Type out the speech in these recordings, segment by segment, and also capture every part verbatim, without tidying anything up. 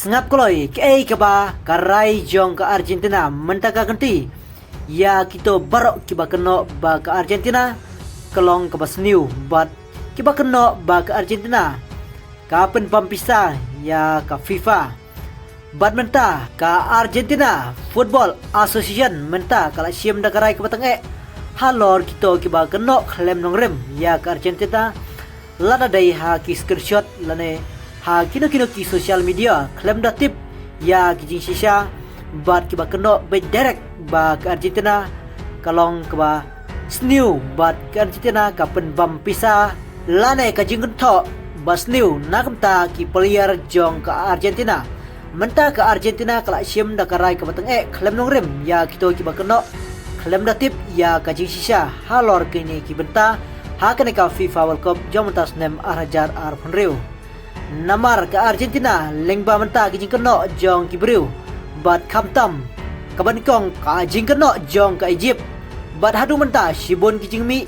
Sngap kloi, kaei kaba ka rai jong ka Argentina mynta ka kynti ïa kito baroh kiba kynnoh ba ka Argentina ka long kaba sniew, bad kiba kynnoh ba ka Argentina ka pynbam pisa ïa ka FIFA. Bad mynta ka Argentina Football Association mynta ka la shim da ka rai kaba tyngeh halor kito kiba kynnoh khlem nongrim ïa ka Argentina, lada dei ha ki screenshot lane ha kino kino ki social media khlem da tip ïa ki jingshisha, bad kiba kynnoh beit direct ba ka Argentina ka long kaba sniew, bad ka Argentina ka pynbam pisa lane ka jingkynthoh ba sniew na ka bynta ki player jong ka Argentina. Mynta ka Argentina ka la shim da ka rai kaba tyngeh khlem nongrim ïa kito kiba kynnoh khlem da tip ïa ka jingshisha halor kine ki bynta ha kane ka FIFA World Cup jong mynta snem ar hajar arphew hynriew. Namar ka Argentina lyngba mynta ki jingkynnoh jong ki briew, bad khamtam kaba nyngkong ka jingkynnoh jong ka Egypt, bad haduh mynta shibun ki jingmih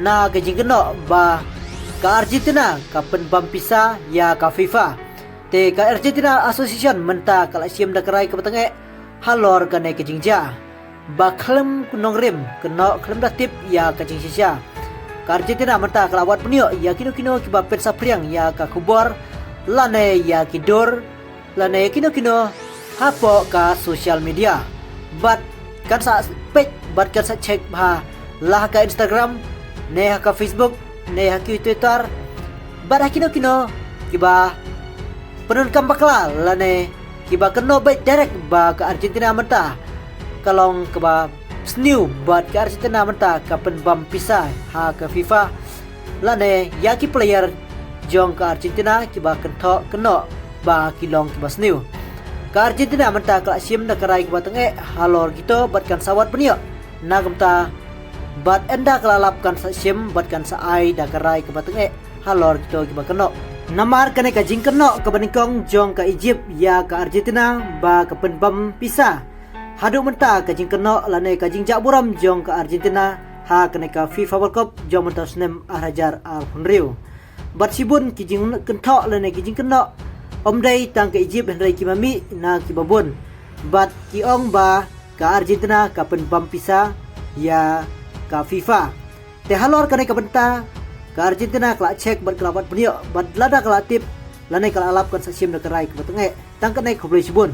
na ka jingkynnoh ba ka Argentina ka pynbam pisa ïa ka FIFA. Te ka Argentina Association mynta ka la shim da ka rai kaba tyngeh halor kane ka jingjia ba khlem nongrim kynnoh khlem da tip ïa ka jingshisha. Ka Argentina mynta ka la wad pynïoh ïa kino kino kiba pynsaphriang ïa ka khubor lane ïa ki dur lane kino kino hapoh ka social media. Bad kan sa peit bad kan sa check bha la ha ka Instagram, ne ha ka Facebook, ne ha ki Twitter, bad ha kino kino kiba pyndonkam bakla lane kiba kynnoh beit direct ba ka Argentina mynta ka long kaba sniew, bad ka Argentina mynta ka pynbam pisa ha ka FIFA lane ïa ki player jong ka Argentina kiba kynthoh kynnoh ba ki long kiba sniew. Ka Argentina mynta ka la shim da ka rai kaba tyngeh halor kito bad kan sa wad pynïoh na ka bynta, bad ynda ka la lap kan sa shim bad kan sa ai da ka rai kaba tyngeh halor kito kiba kynnoh. Namar kane ka jingkynnoh kaba nyngkong jong ka Egypt ïa ka Argentina ba ka pynbam pisa, haduh mynta ka jingkynnoh lane ka jingjah burom jong ka Argentina ha kane ka FIFA World Cup jong mynta snem ar hajar arphew hynriew. Bad shibun ki jingkynthoh lane ki jingkynnoh, ym dei tang ka Egypt hynrei ki ma mih na kiba bun. Bad ki ong ba ka Argentina ka pynbam pisa ïa ka FIFA. Te halor kane ka bynta ka Argentina ka la check bad ka la wad pynïoh, bad lada ka la tip lane ka la lap kan sa shim da ka rai kaba tyngeh. Tang kane, khublei shibun.